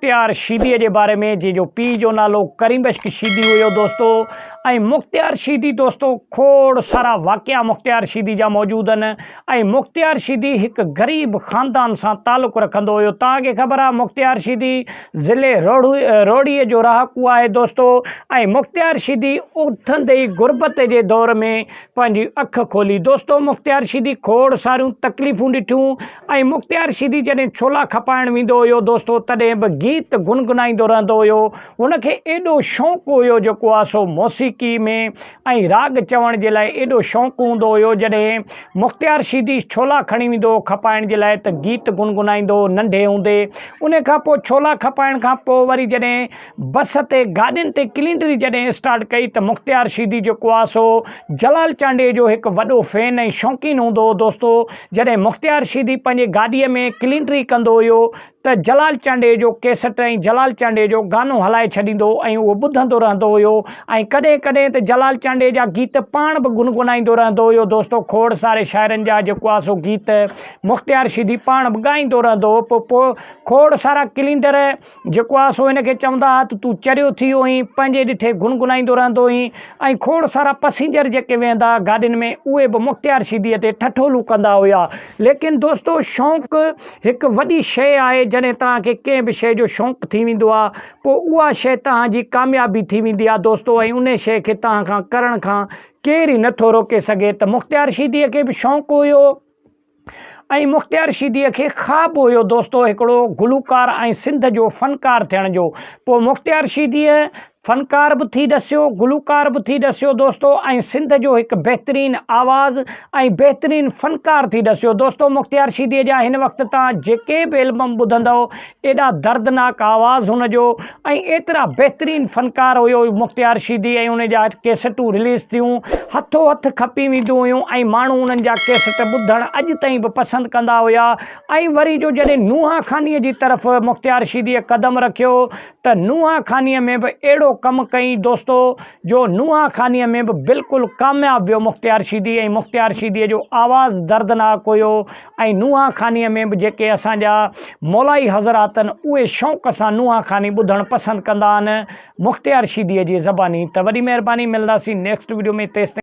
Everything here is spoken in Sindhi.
مختيار شيديء جي باري ۾ جنهن جو پيء جو نالو ڪريم بخش شيدي هيو دوستو ۽ مختيار شيدي دوستو کوڙ سارا واقعا مختيار شيدي جا موجود آهن ۽ مختيار شيدي هڪ غريب خاندان سان تعلق رکندو هيو توهان کي خبر آهي مختيار شيدي ضلعي روهڙي جو رهاڪو آهي دوستو ۽ مختيار شيدي اٿندي ئي غربت جي دور ۾ پنهنجي اک کولي دوستو مختيار شيدي کوڙ ساريون تڪليفون ڏٺيون ۽ مختيار شيدي جڏهن ڇولا کپائڻ ويندو هيو دوستو تڏهن به گيت گنگنائيندو رهندو هيو هن کي ايڏو شوق هيو جيڪو آ سو موسيقي ۾ ۽ راڳ چوڻ جي لاء ايڏو شوق هوندو هيو جڏهن مختيار شيدي ڇولا کڻي ويندو هو کپائڻ جي لاء ته گيت گنگنائيندو هو ننڍي هوندي ان کان پوء ڇولا کپائڻ کان پوء وري جڏهن بس تي گاڏين تي ڪلينڊري جڏهن اسٽارٽ ڪئي ته مختيار شيدي جيڪو آ سو جلال چانڊيي جو هڪ وڏو فين ۽ شوقين هوندو هو دوستو جڏهن مختيار شيدي پنهنجي گاڏيء ۾ ڪلينڊري ڪندو هيو ته جلال چانڊيي جو ڪيسٽ ۽ جلال چانڊيي جو گانو هلائي ڇڏيندو هو ۽ اهو ٻڌندو رهندو هيو ۽ ڪڏهن ڪڏهن ته جلال چانڊيي جا گيت پاڻ به گنگنائيندو رهندو هيو دوستو کوڙ ساري شاعرن جا جيڪو آ سو گيت مختيار شيدي پاڻ به ڳائيندو رهندو هو پوء پوء کوڙ سارا ڪلينڊر جيڪو آ سو هن کي چوندا ها ته تون چريو ٿي ويو آهين، پنهنجي ڏٺي گنگنائيندو رهندو هئين ۽ کوڙ سارا پسينجر جيڪي ويهندا ها گاڏين ۾ اهي به مختيار شيديء تي ٺٺولون ڪندا هيا. ليڪن دوستو شوق هڪ وڏي شيء آهي جڏهن توهان کي ڪنهن به شيء جو شوق ٿي ويندو آ پوء اها شيء توهان جي ڪاميابي ٿي ويندي آ دوستو ۽ انهي شيء کي توهان کان ڪرڻ کان ڪير ئي نٿو روڪي سگهي ته مختيار شيديء کي به شوق هيو. ۽ مختيار شيديء کي خواب هيو دوستو هڪڙو گلوڪار ۽ سنڌ جو فنڪار ٿيڻ جو. پوء مختيار شيديء فنڪار به ٿي ڏسيو، گلوڪار به ٿي ڏسيو دوستو ۽ سنڌ جو هڪ بهترين آواز ۽ بهترين فنڪار ٿي ڏسيو. دوستو مختيار شيديء جا هن وقت توهان جيڪي به البم ٻڌندؤ ايڏا دردناڪ آواز هن جو ۽ ايترا بهترين فنڪار هيو مختيار شيدي ۽ ان جا ڪيسٽون رليز ٿيون هٿو هٿ کپي وينديون هيون ۽ ماڻهو انهن جا ڪيسٽ ٻڌڻ اڄ تائين به پسند ڪندا هيا ۽ وري جو جڏهن نوحا خانيء جي طرف مختيار شيديء قدم رکيو ته نوحا خانيء ۾ به اهڙو ڪم ڪئين دوستو جو نوحا خانيء ۾ به بلڪل ڪامياب ويو مختيار شيدي ۽ مختيار شيديء جو آواز دردناڪ هيو ۽ نوحا خوانيء ۾ به جيڪي اسان جا مولائي حضرات آهن اهي شوق سان نوحا خواني ٻڌڻ پسند ڪندا آهن مختيار شيديء جي زباني ته وڏي مهرباني ملنداسين نيڪسٽ وڊيو ۾ تيستائين.